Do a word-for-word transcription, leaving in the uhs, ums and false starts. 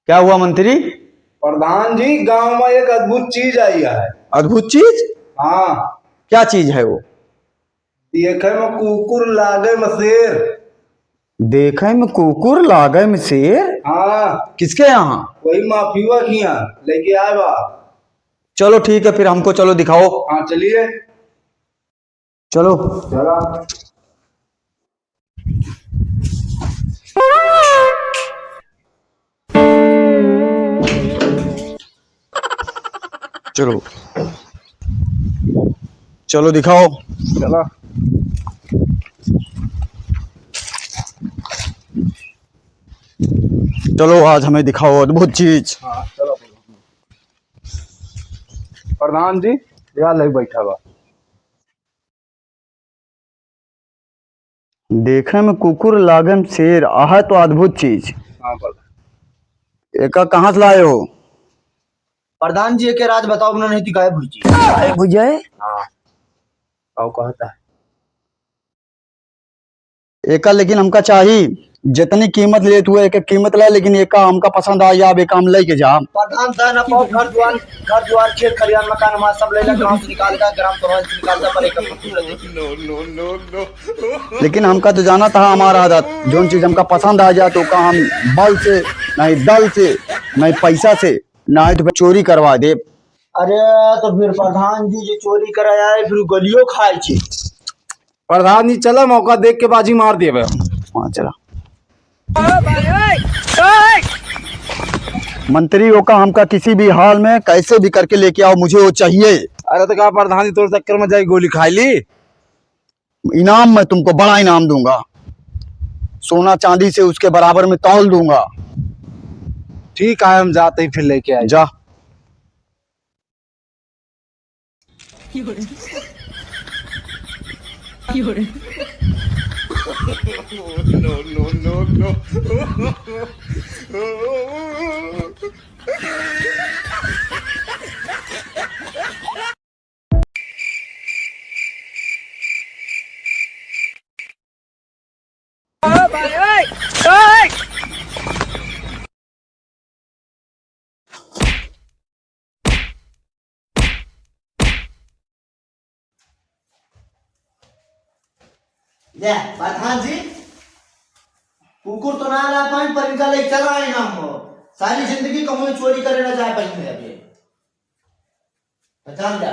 क्या हुआ मंत्री? प्रधान जी, गांव में एक अद्भुत चीज आई है। अद्भुत चीज? हाँ। क्या चीज है वो? देखे में कुकुर, लागे में शेर। देखे में कुकुर, लागे में शेर? हाँ। किसके यहाँ? वही माफिया के यहाँ लेके आए बा। चलो ठीक है, फिर हमको चलो दिखाओ। हाँ, चलिए। चलो। चला। चलो, चलो दिखाओ। चला। चलो, आज हमें दिखाओ अद्भुत चीज। हाँ, चलो। प्रधान जी, या ले बैठा बा। देखे में कुकुर, लागे में शेर, आहा तो अद्भुत चीज। हाँ, प्रधान। एका कहाँ से लाए हो? प्रधान जी, एके राज बताओ, अपना नहीं तो गायब हुई जी। गायब हो जाए? हाँ। आओ, कहता है। एका लेकिन हमका चाही, जितनी कीमत लेत हुए, एके कीमत ला, लेकिन एका हमका पसंद आ जाब, एका हम लेके जाब। प्रधान, धन अपन घर द्वार, घर द्वार, खेत खलियान, मकान, हमार सब ले ला, गाँव से निकाल का, ग्राम सभा से निकाल का, पर एका खूबसूरत है। लेकिन हमका तो जाना था हमारा आदत, जौन चीज हमका पसंद आ जाए तो का हम बल से, नहीं दल से, नहीं पैसा से, नहीं तो फिर चोरी करवा दे। अरे तो फिर प्रधान जी जे चोरी कराया है, फिर गलियो खाए छे। प्रधान जी चला, मौका देख के बाजी मार देबे। हाँ, चला। मंत्री, ओका हमका किसी भी हाल में कैसे भी करके लेके आओ, मुझे वो चाहिए। अरे तो का प्रधान जी तोर चक्कर में जाई गोली खाई ली? इनाम मैं तुमको बड़ा इनाम दूंगा, सोना चांदी से उसके बराबर में तौल दूंगा। ठीक है, हम जाते ही फिर लेके आए। जा। ले, प्रधान जी, कुकुर तो ना ला पाए, पर इनका ले चला है ना हम। सारी जिंदगी कहूँ चोरी करे ना जा पाएंगे अभी। पहचान जा।